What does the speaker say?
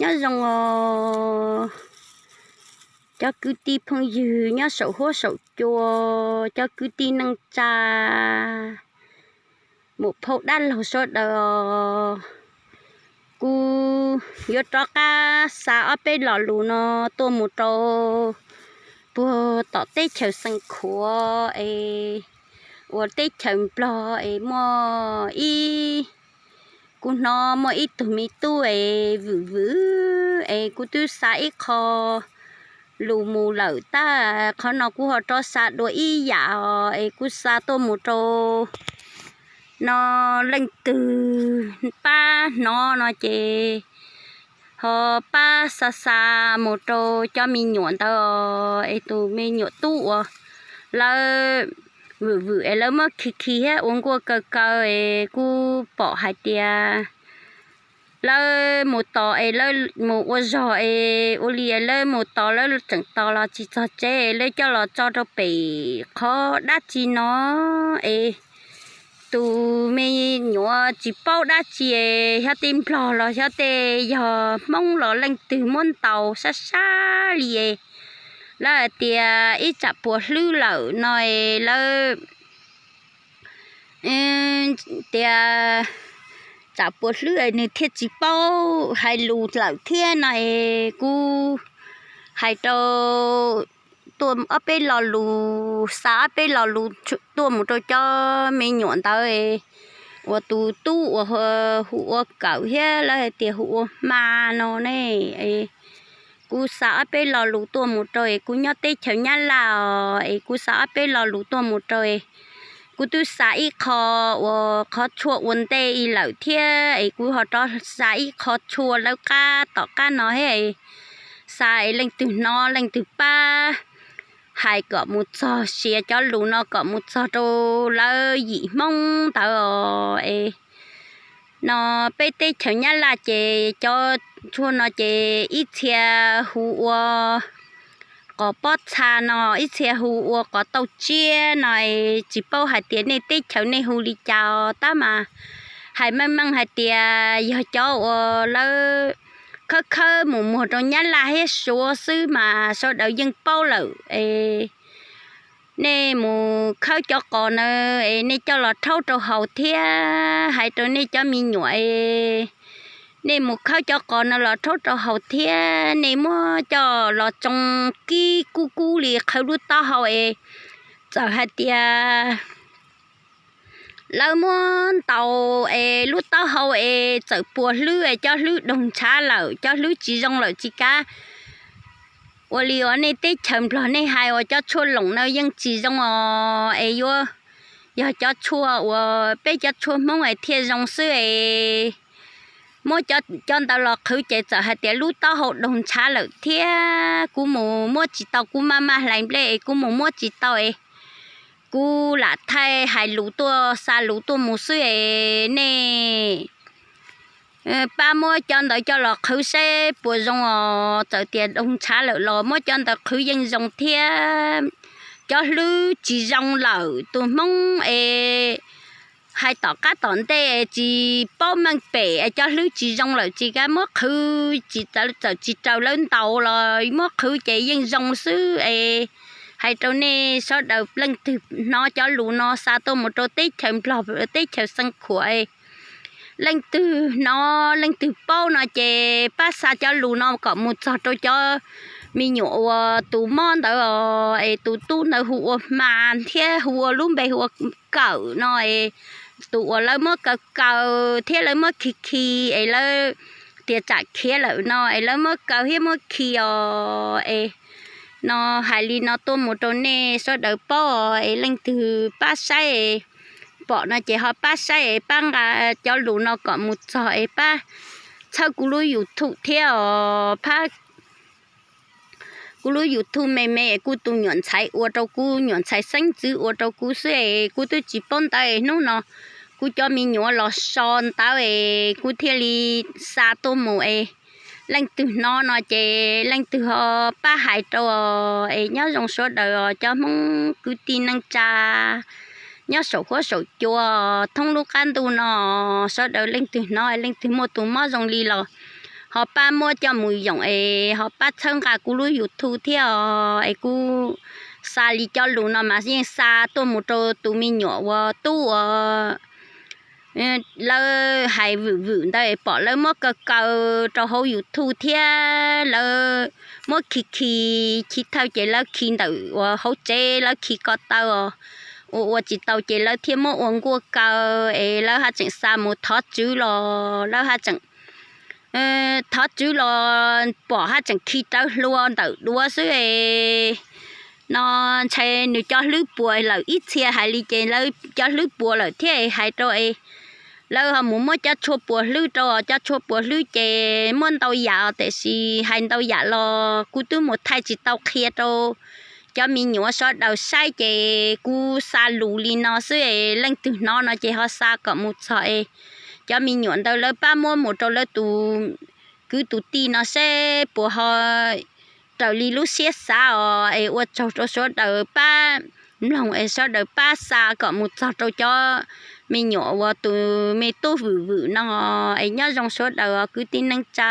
Nyob zoo os, cov kwv tij phooj ywg nyob saum huab saum cua, cov kwv tij neej tsa, muam phauj dab laug sawv daws os. Kuv yuav rov qab xa ob peb lo lus no tuaj mus rau puag tom teb chaws Xeev Khuam es uas teb chaws Nplog es muaj ib, kuv hnov muaj ib tug me tub es Vwm Vwm es kuv twb xa ib qho lus mus lawm tab qhov no kuv ho rov xa dua ib yam os es kuv xa tuaj mus rau no leej twg pab hnov no ces ho pab xa xa mus rau cov me nyuam ntawd es tus me nyuam tub uas lawv Vwm Vwm es lawv muab khi khi thiab ua nkuaj kaw kaw es kuj pom hais tias lawv mus tos es lawv mus ua zog es ua li lawv mus tos lawv tseem tos los tsis txog tsev es lawv coj los tso rau pem qhov dab tsi no es tus me nyuam tsis paub dab tsi es xyov tej Nplog los xyov tej yog Hmoob los leej twg muab ntaus sab sab li es lawv hais tias ib tsam puas hlwb lawm no es lawv tias tsam puas hlwb es nws thiaj tsis paub hais lus lawm thiab no es kuv hais rau tuaj ob peb lo lus, xa ob peb lo lus tuaj mus rau cov me nyuam ntawd es uas tus tub uas hu ua Kawm thiab lawv hais tias hu ua Hma no ne. Kuv xa ob peb lo lus tuaj mus rau es kuv nyob teb chaws Nyab Laj os es kuv xa ob peb lo lus tuaj mus rau es kuv twb xa ib qho uas qhov tshuaj ua ntej lawm thiab es kuv ho rov xa ib qho tshuaj lawv qab tom qab no thiab es xa es leej twg hnov leej twg pab hais kom mus txog, sia cov lus no kom mus txog rau lawv yim Hmoob ntawd os es no peb teb chaws Nyab Laj ces cov tshuaj no ces ib txhia hu ua qos pob txha no, ib txhia hu ua qos tauj tsiab no es tsis paub hais tias nej teb chaws nej hu li cas os tab mas hais meej meej hais tias yog cov uas lawv khawb khawb mus muag rau Nyab Laj thiab Suav xwb mas sawv daws yeej paub lawm es nej mus khawb cov qos na es nej coj los rhaub rau haus thiab hais rau nej cov me nyuam es nej mus khawb cov qos no los rhaub rau haus thiab nej muab coj los tsoo kib kub kub li qhawv lub taub hau es txawm hais tias lawv muab ntaus es lub taub hau es txawm puas hlwb es cov hlwb doog ntshav lawm, cov hlwb tsis zoo lawm tsis kav ua li uas nej teb chaws Nplog nej hais uas cov tshuaj loom na yeej tsis zoo os es yuav yog cov tshuaj uas peb cov tshuaj Hmoob es thiaj zoo xwb es muab cov ntawd los qhwv ces txawm hais tias lub taub hau doog ntshav lawm thiab kuv mus muab tsis tau, kuv maj maj hlais nplej es kuv mus muab tsis tau es kuv lam thaij hais lus tuaj xa lus tuaj mus xwb es nej pab muab cov ntawd coj los qhwv saib puas zoo os, txawm tias doog ntshav lawm los muab cov ntawd qhwv yeej zoo thiab. Cov hlwb tsis zoo lawm, tus Hmoob es hais tom qab tom ntej es tsis paub meej pem es cov hlwb tsis zoo lawm tsis kav muab qhwv, tsis txawm tsis raws lawv ntaus los muab qhwv ces yeej zoo xwb es hais rau nej sawv daws leej twg hnov cov lus no xa tuaj mus rau teb chaws Nplog teb chaws Xeev Khuam es leej twg hnov leej twg paub no ces pab xa cov lus no kom mus txog rau cov me nyuam uas tus mob ntawd os es tus tub ntawd hu ua Hma thiab hu ua lub npe hu ua Kawm no es tus uas lawv muab kaw kaw thiab lawv muab khi khi es lawv tias tsam khiav lawm no es lawv muab kaw thiab muab khi os es no hais li no tuaj mus rau nej sawv daws paub os es leej twg pab saib pom no ces ho pab saib es pab nqa cov lus no kom mus txog es pab txhawb kuv lub YouTube thiab os. Pab kuv lub YouTube me me es kuv tus nyuam ntxhais ua rau kuv, nyuam ntxhais xeeb ntxwv ua rau kuv xwb es kuv twb tsis paub ntawv es hnub no kuv cov me nyuam los so ntawv es kuv thiaj li xa tuaj mus es leej twg hnov no ces leej twg ho pab hais rau es nyob zoo sawv daws os cov Hmoob kwv tij neej tsa nyob saum huab saum cua thoob lub qab ntuj no, sawv daws leej twg hnov leej twg muaj tus mob zoo li los ho pab muab coj mus yoom es ho pab txhawb nqa kuv lub YouTube thiab os. Es kuv xa li cov lus no mas yeej xa tuaj mus rau tus me nyuam uas tub uas lawv hais vwm vwm ntawd es pom lawv muab kaw kaw rau hauv YouTube thiab lawv muab khi khi, chiv thawj ces lawv khi ntawm uas hauv tsev lawv khi ko taw os, ua ua tsis tau ces lawv thiaj muab ua nkuaj kaw es lawv haj tseem xa mus thov tswv los lawv haj tseem thov tswv los pom haj tseem khi rawv hlua ntawm duav xwb es no ntshai nws cov hlwb puas lawm ib txhia hais li ces lawv cov hlwb puas lawm thiab es hais rau es lawv ho mus muab cov tshuaj puas hlwb rau os, cov tshuaj puas hlwb ces muab ntau yam os tiam sis hais ntau yam los kuv twb mus thaij tsis tau qhia rau cov me nyuam sawv daws saib ces kuv xa lus li no xwb es leej twg hnov no ces ho xa kom mus txog es cov me nyuam ntawd lawv pab muab mus rau lawv tus kwv tus tij no seb puas ho raws li lub siab xav os. Es ua tsaug rau sawv daws pab mloog es sawv daws pab xa kom mus txog rau cov me nyuam uas tus me tub vwm vwm no es nyob zoo sawv daws os kwv tij neej tsa.